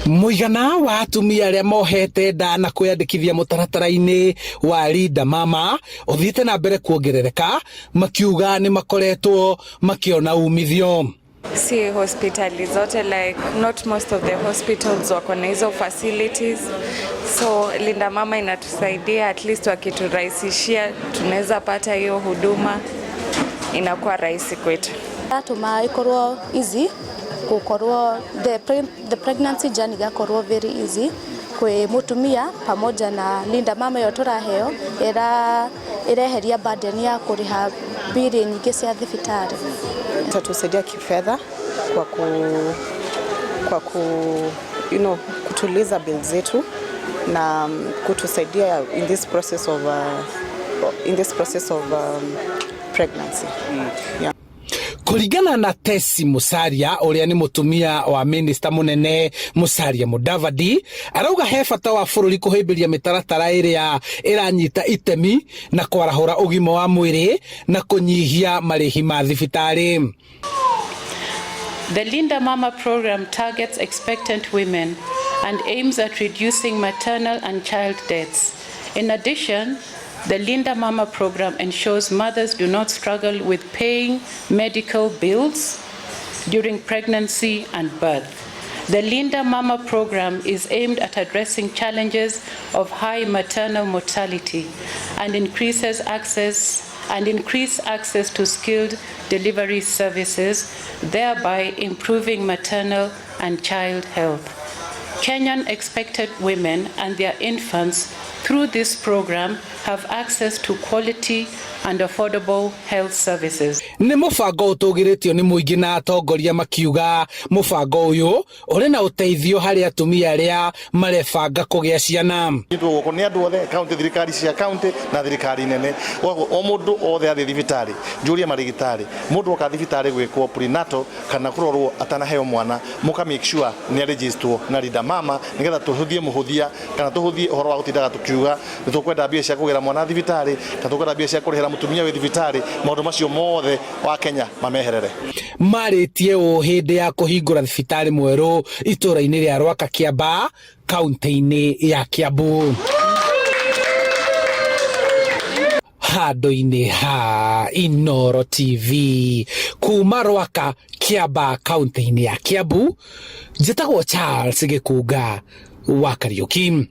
Mũigana wa atumia arĩa mohete nda na kwĩyandĩkithia mũtaratara-inĩ wa Linda Mama ũthiĩte na mbere kuongerereka, makiuga nĩ makoretwo makĩona umithio. Si hospitali zote, like not most of the hospitals wako na hizo facilities, so Linda Mama inatusaidia at least wakiturahisishia tunaweza pata hiyo huduma, inakuwa rahisi kwetu. Yatũma ĩkorwo easy gũkorwo the pregnancy journey igakorwo very easy kwĩ mũtumia pamoja na Linda Mama ĩyo tũraheo ĩra ĩreheria burden ya kũrĩha mbirĩ nyingĩ cia thibitarĩ. Itatusaidia kifedha kwa ku kutuliza bill zetu na kutusaidia in this process of pregnancy. Yeah. Kũringana na Tesi Musalia ũrĩa nĩ mũtumia wa minista mũnene Musalia Mudavadi, arauga he bata wa bũrũri kũhĩmbĩria mĩtaratara ĩrĩa ĩranyita itemi na kwarahũra ũgima wa mwĩrĩ na kũnyihia marĩhi ma thibitarĩ. The Linda Mama program targets expectant women and aims at reducing maternal and child deaths. In addition, the Linda Mama program ensures mothers do not struggle with paying medical bills during pregnancy and birth. The Linda Mama program is aimed at addressing challenges of high maternal mortality and increase access to skilled delivery services, thereby improving maternal and child health. Kenyan expectant women and their infants through this program have access to quality and affordable health services. Nĩ mũbango ũtũgĩrĩtio nĩ mũingĩ na atongoria makiuga mũbango ũyũ ũrĩ na ũteithio harĩ atumia arĩa marebanga kũgĩa ciana. Nyitwo guoko nĩ andũ othe kaunti, thirikari cia kaunti na thirikari nene. Koguo o mũndũ othe athiĩ thibitarĩ, njũrie marigitari, mũndũ oka thibitarĩ gwĩkwo prenatal kana kũrorwo atanaheo mwana, mũka make sure nĩ arejistwo na Linda Mama, nĩgetha tũhũthie mũhũthia kana tũhũthie ũhoro wa gũtindaga tũkiuga nĩ tũkwenda mbia cia kũgĩra mwana thibitarĩ kana tũkwenda mbia cia kũrĩhĩra mũtumia wĩ thibitarĩ. Maũndũ macio mothe wa Kenya mameherere. Marĩtie ũũ hĩndĩ ya kũhingũra thibitarĩ mwerũ itũũra-inĩ rĩa Rwaka Kĩambaa, kaunti-inĩ ya Kiambu. Handũ-inĩ ha Inoro TV kuma Rwaka Kĩambaa, kaunti-inĩ ya Kiambu, njĩtagwo Charles Gĩkunga wa Kariũki.